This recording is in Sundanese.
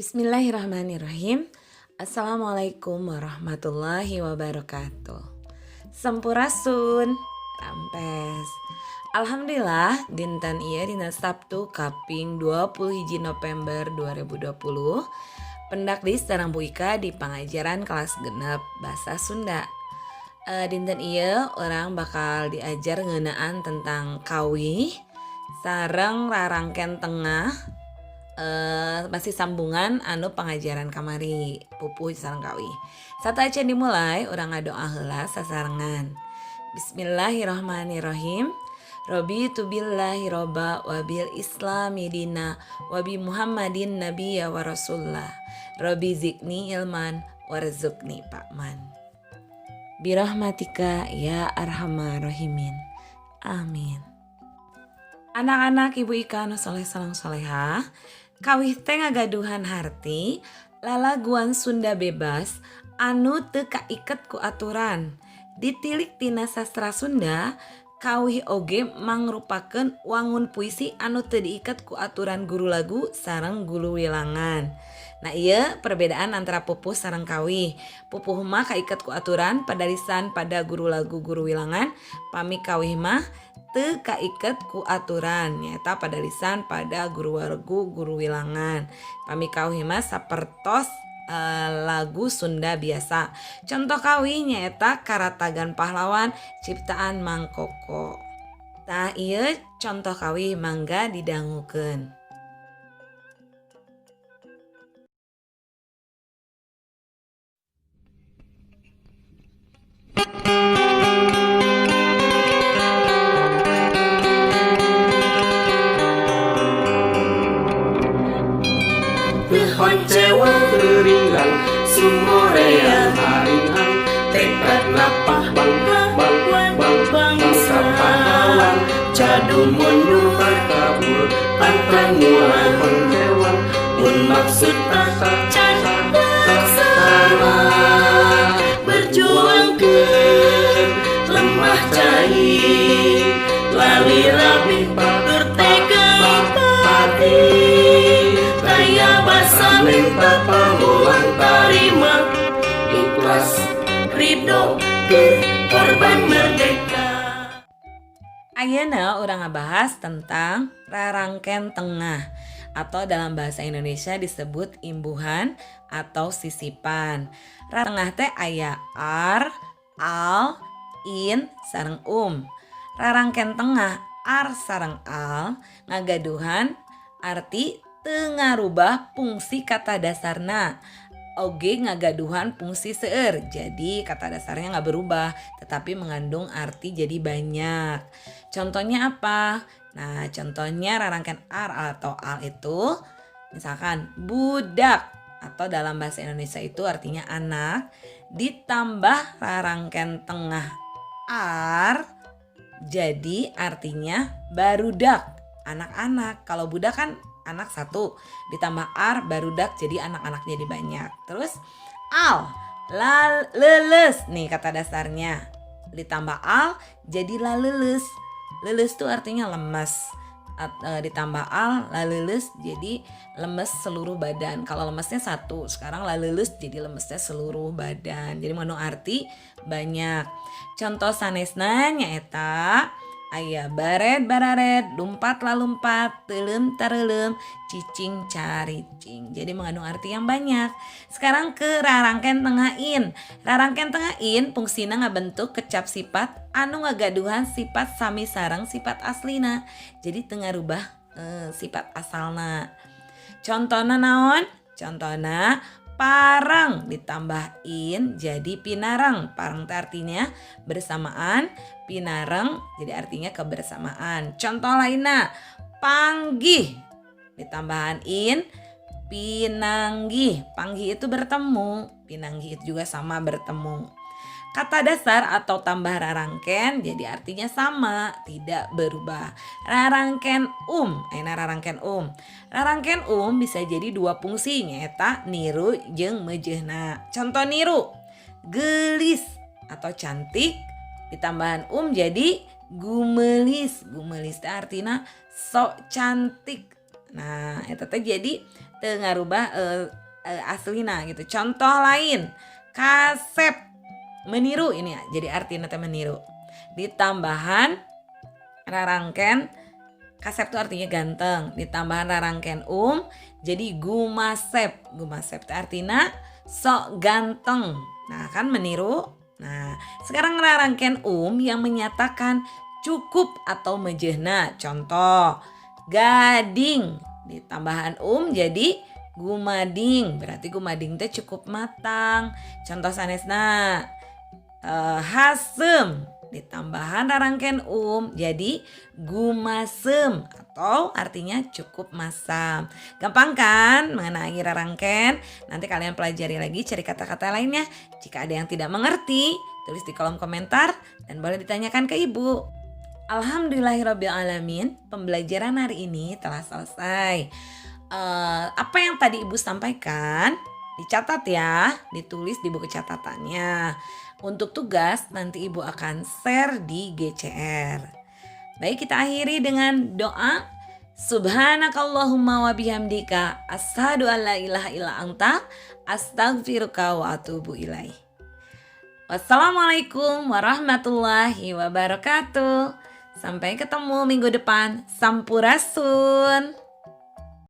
Bismillahirrahmanirrahim. Assalamualaikum warahmatullahi wabarakatuh. Sampurasun. Rampes. Alhamdulillah, dinten ieu dina Sabtu kaping 20 November 2020, pendak deui sareng Bu Ika di pangajaran kelas 6 bahasa Sunda. Dinten ieu urang bakal diajar ngeunaan tentang kawih sareng rarangken tengah, masih sambungan anu pangajaran kamari, pupuh sareng kawih. Sateuacan dimulai, urang ngadoa heula sasarengan. Bismillahirrahmanirrahim. Raditu billahi robba wa bil islami dina wa bi Muhammadin nabiyya wa rasulullah. Robbi zidni ilman warzuqni fahman. Birahmatika ya arhamar rahimin. Amin. Anak-anak Ibu Ika anu soleh sareng soleha, kawih teh ngagaduhan harti lalaguan Sunda bebas anu teu kaiket ku aturan. Ditilik tina sastra Sunda, kawih oge mangrupakeun wangun puisi anu teu diiket ku aturan guru lagu sareng guru wilangan. Nah, ieu perbedaan antara pupuh sareng kawih. Pupuh mah kaiket ku aturan padalisan pada guru lagu, guru wilangan, pami kawih mah teu kaiket ku aturan, nyaeta padalisan pada guru lagu, guru wilangan. Pami kawih mah sapertos lagu Sunda biasa. Contoh kawih nyaeta Karatagan Pahlawan ciptaan Mang Koko. Tah, ieu contoh kawih, mangga didangukeun. Teu hocewa teuringgang sumorea haringhang tekad napah bang bang bang bangsa pahlawan jadu mundur kabur pantang mual kecewa mun maksud can laksana berjuangkeun lemah cai lali rapi bertekad pati taya basa minta pamulang tarima ikhlas ridho ke korban merdeka. Ayeuna urang ngabahas tentang rarangken tengah atau dalam bahasa Indonesia disebut imbuhan atau sisipan. Tengah teh aya ar, al, in, sareng um. Rarangken tengah ar sareng al ngagaduhan arti teu ngarubah fungsi kata dasarna. Oge ngagaduhan fungsi seueur. Jadi kata dasarnya nggak berubah, tetapi mengandung arti jadi banyak. Contohnya apa? Nah, contohnya rarangken ar atau al itu misalkan budak atau dalam bahasa Indonesia itu artinya anak, ditambah rarangken tengah ar jadi artinya barudak, anak-anak. Kalau budak kan anak satu, ditambah ar barudak jadi anak-anak jadi banyak. Terus al, lal, leuleus nih kata dasarnya, ditambah al jadi laleuleus. Leuleus tuh artinya lemes. Ditambah al laleuleus jadi lemes seluruh badan. Kalau lemesnya satu, sekarang laleuleus jadi lemesnya seluruh badan. Jadi mengandung arti banyak. Contoh sanesna nyaeta aya bared barared, lumpat lalumpat, teuleum tareuleum, cicing caricing. Jadi mengandung arti yang banyak. Sekarang ke rarangken tengah in. Rarangken tengah in fungsina ngabentuk kecap sifat anu ngagaduhan sifat sami sareng sifat aslina. Jadi teu ngarubah sifat asalna. Contohna naon? Contohna pareng ditambah in jadi pinareng. Pareng teh artinya bersamaan, pinareng jadi artinya kebersamaan. Contoh lainnya panggih ditambahan in pinanggih. Panggih itu bertemu, pinanggih itu juga sama bertemu. Kata dasar atau tambah rarangken jadi artinya sama, tidak berubah. Rarangken um, enak rarangken um. Rarangken um bisa jadi dua fungsi, nyaeta niru jeung meujeuhna. Contoh niru, geulis atau cantik ditambahan um jadi gumelis. Gumelis teh artinya sok cantik. Nah, eta teh jadi Teu ngarubah aslina gitu. Contoh lain, kasep, meniru ini ya. Jadi artinya teh meniru. Ditambahan rarangken, kasep tuh artinya ganteng. Ditambahan rarangken um jadi gumasep. Gumasep teh artinya sok ganteng. Nah, kan meniru. Nah, sekarang rarangken um yang menyatakan cukup atau mejehna. Contoh, gading ditambahan um jadi gumading. Berarti gumading teh cukup matang. Contoh sanesna, haseum ditambahan rarangken um jadi gumasem atau artinya cukup masam. Gampang kan mengenai rarangken? Nanti kalian pelajari lagi, cari kata-kata lainnya. Jika ada yang tidak mengerti, tulis di kolom komentar dan boleh ditanyakan ke ibu. Alhamdulillahirabbilalamin, pembelajaran hari ini telah selesai. Apa yang tadi ibu sampaikan dicatat ya, ditulis di buku catatannya. Untuk tugas nanti ibu akan share di GCR. Baik, kita akhiri dengan doa. Subhanakallahumma wa bihamdika asyhadu an la ilaha illa anta astaghfiruka wa atubu ilaih. Wassalamualaikum warahmatullahi wabarakatuh. Sampai ketemu minggu depan. Sampurasun.